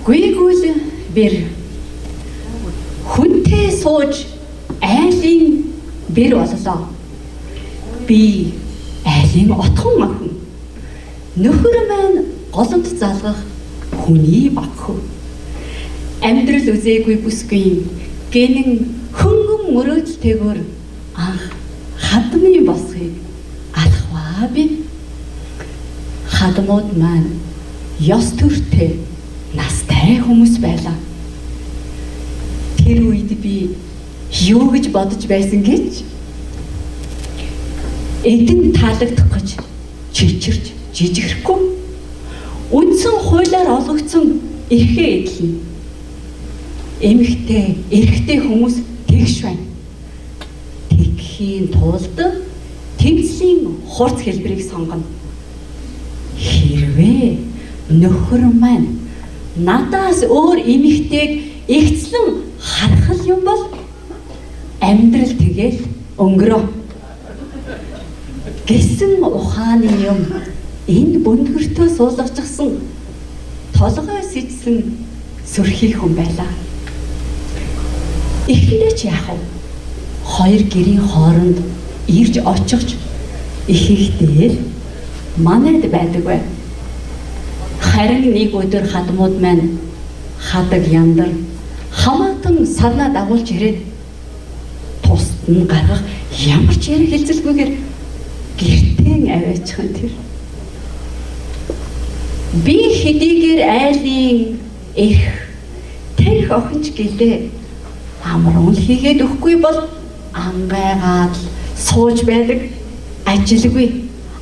Гүйгүүл бэр хүнтэй сууж айлын бэр боллоо. Би айлын отхон охин. Нөхөр маань голомт залгах хүний баг хүү. Амьдрал үзээгүй бүсгүй гэнэн хөнгөн мөрөөдөлтэйгээр анх хадмын босхийг алхваа би. Хадмууд маань ёс төртэй настай хүмүүс байлаа. Тэр үед би юу гэж бодож байсан гэж эдэн таалагдах гэж чичирч жижигрэхгүй үндсэн хуулиар олгогдсон эрхээ эдлэнэ. Эмэгтэй, эрэгтэй хүмүүс тэгш байна. Тэгхийн тулд тэмцлийн хурц хэлбэрийг сонгоно. Хэрвээ нөхөр маань надаас өөр эмэгтэйг эгцлэн харах юм бол амьдрал тэгэл өнгөрөө гэсэн ухааны юм энэ бөндгөртөө суулгачихсан толгой сэжсэн сөрхий хүн байлаа. Эхэндээ ч яах вэ? Хоёр гэрийн хооронд ирж очихч ихэнхдээ л манайд байдаг бай. Харин нэг өдөр хадмууд маань хадаг яндар хамаатан саднаа дагуулж ирээд тусад нь гаргах ямар ч ярих хэлцэлгүйгээр гэртээ аваачихсан тэр. Би хэдийгээр айлын эрх тэрх охинч гэлээ амруун хийгээд өгөхгүй бол ангайгаад сууж байдаг ажилгүй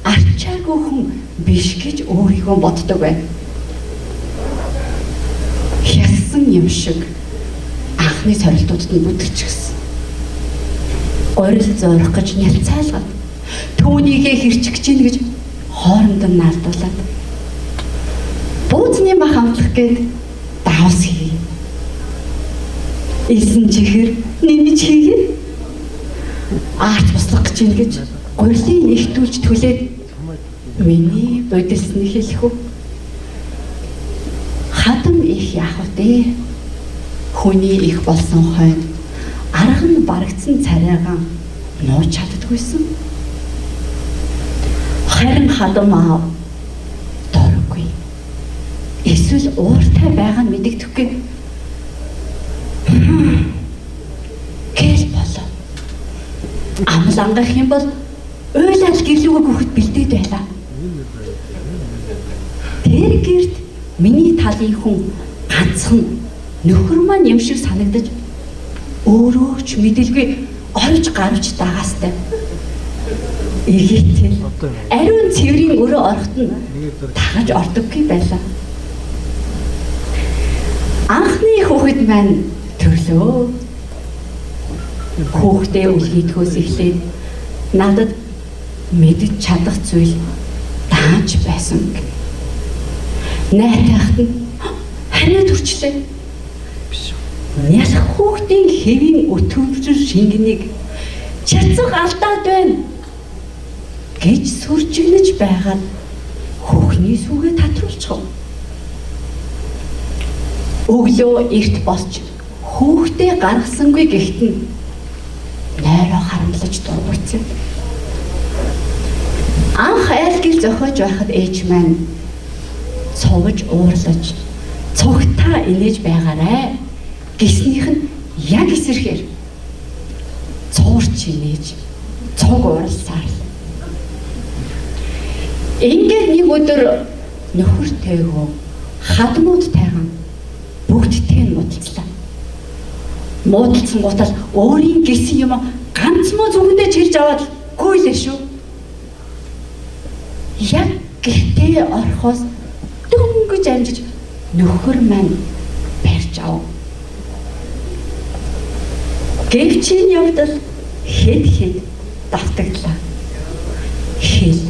арчаагүй хүн биш гэж өөрийгөө боддог байна. Хяссан юм шиг анхны сорилтуудад нь бүдэрчихсэн. Горил зорих гэж нялцайлгаад түүнийгээ хэрчих гэж ийн гэж хооронд нь наалдуулаад бууцны мах амтлах гээд давс хий. Эсэн чихэр нэмж хийгээ. Аарч буслах гэж ийн гэж гурилыг нэгтүүлж түлээд миний бодилсныг хэлэх үү? Хадам их яах вэ? Хүний их болсон хойно арга нь барагдсан царайгаан нууж чаддаггүйсэн. Харин хадам аав дурггүй. Эсвэл ууртай байгаа нь мэдэгдэхгүй. Гэл болов. Амл ангах юм бол уйлал гэрлүүгээ гүхэд бэлдээд байлаа. Тэр гэрт миний талын хүн ганцхан нөхөр маань юм шиг санагдаж өөрөө ч мэдэлгүй орж гарвч дагаастай. Эргээтэл ариун цэврийн өрөө ороход нь дагаж ордоггүй байлаа. Анхны хүүхэд маань төрлөө. Хүүхдээ үлгийдгөөс эхлээд надад мэдэж чадах зүйл даанч байсан. Найтайхад нь ханиад хүрчлээ. Нялх хүүхдийн хэвийн өтөвчл шингэнийг чацах алдаад байна гэж сүржигнэж байгаад хөхний сүгэ татруулчихв. Өглөө эрт босч хүүхдээ гаргасангүй гэхэд нь нойроо харамлаж дургуйцсан. Анх айлгил зохиож байхад ээж маань цовж уурлаж цугтаа инээж байгаарэ гэснийх нь яг эсрэхээр цуурч инээж цуг уурласаар л. Ингээд нэг өдөр нөхөртэйгөө хадмуудтайхан бүгдтэй нь муудалцлаа. Муудалцсан гутал өөрийн гисэн юм ганц муу зүгэндээ чирж аваад гүйлээ шүү. Яг гэртээ орохоос дөнгөж амжиж нөхөр маань барьж ав. Гэвч энэ явдал хэд хэд давтагдлаа. Хэл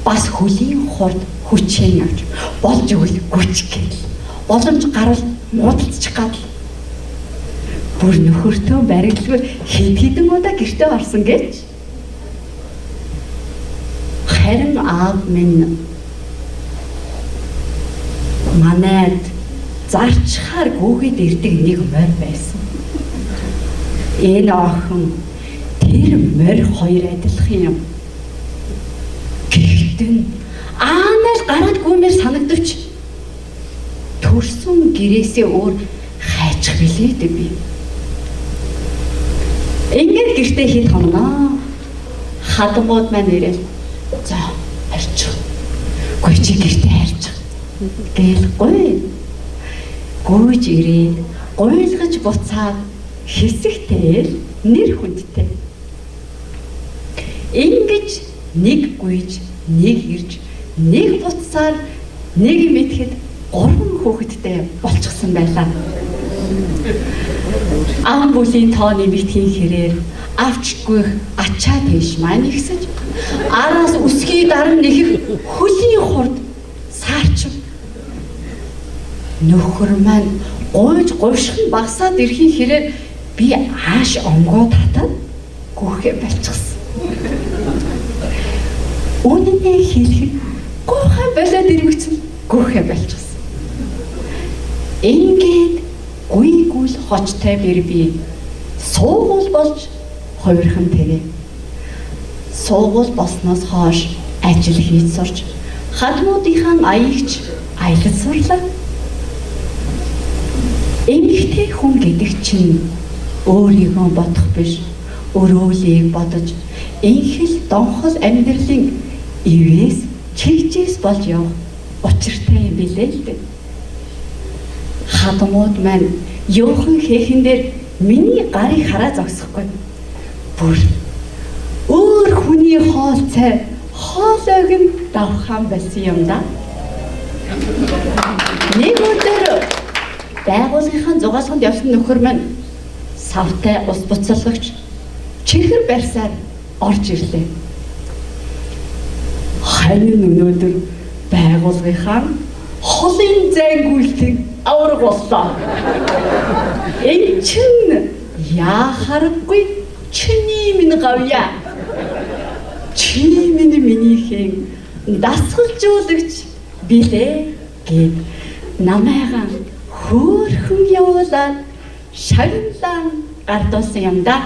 бас хөлийн хурд хүчээр явж болж өгөл гүч гэл боломж гарвал муудалцчих гад бүр нөхөртөө баригдalгүй хэд хэдэн удаа гэртээ орсон гэж. Харин аав минь манайд Зарчхаар гүгээд ирдэг нэг морь байсан. Энэ охин тэр морь хоёр адилхан юм. Гэхдээ аанал гараад гүмээр санагдавч төрсөн гэрээсээ өөр хайчих билээ дээ би. Ингээд гэртээ хэд хоногноо. Хадмууд маань ирээл за харчих. Гүй чи гэртээ харчих. Гээл гуй. Гүйж ирээд гуйлгаж буцаад хэсэгтэл нэр хүндтэй. Ингэж нэг гүйж, нэг ирж, нэг буцсаар нэг мэтгэд 3 хүүхэдтэй болчихсон байлаа. Ам бүлийн тооны битгийн хэрээр авчгүй ачаа тийш маань ихсэж араас өсгий даран нэхэх хөлийн хурд саарчв. Нөхөр маань гуйж говших нь багасаад ирэхийн хэрээр би ааш онгоо татаад гүхээ болчихсон. Үнэнээ хэлэхэд гуйхаа болоод ирмэгцэн гүхээ болчихсон. Ингээд гүйгүүл хочтой бэрби суугуул болж хувирхан тэрэ. Суугуул болсноос хойш ажил хийж сурч хадмуудынхаа аягч аялал сурлаа. Эмэгтэй хүн гэдэг чинь өөрийгөө бодох биш, өрөөлийг бодож инхэл донхол амьдралын ивээс чигжээс болж явах учиртай юм билээ л дээ. Хадмууд маань явхан хээхэн дээр миний гарыг хараа зогсохгүй. Бүр өөр хүний хоол цай хоолойг нь давхаан байсан юм да. Нэг өдөр байгууллагынхаа зугаалганд явсан нөхөр маань савтай ус буцалгагч чихэр барьсаар орж ирлээ. Харин өнөөдөр байгууллагынхаа холын зайгуултыг авраг боллоо. Энэ чинь яа харахгүй чиний минь гавья. Чи минь минийхэн дасгалжуулагч билээ гэд намайгаа хөөхөн явуулаад шагналаа гардуулсан юм да.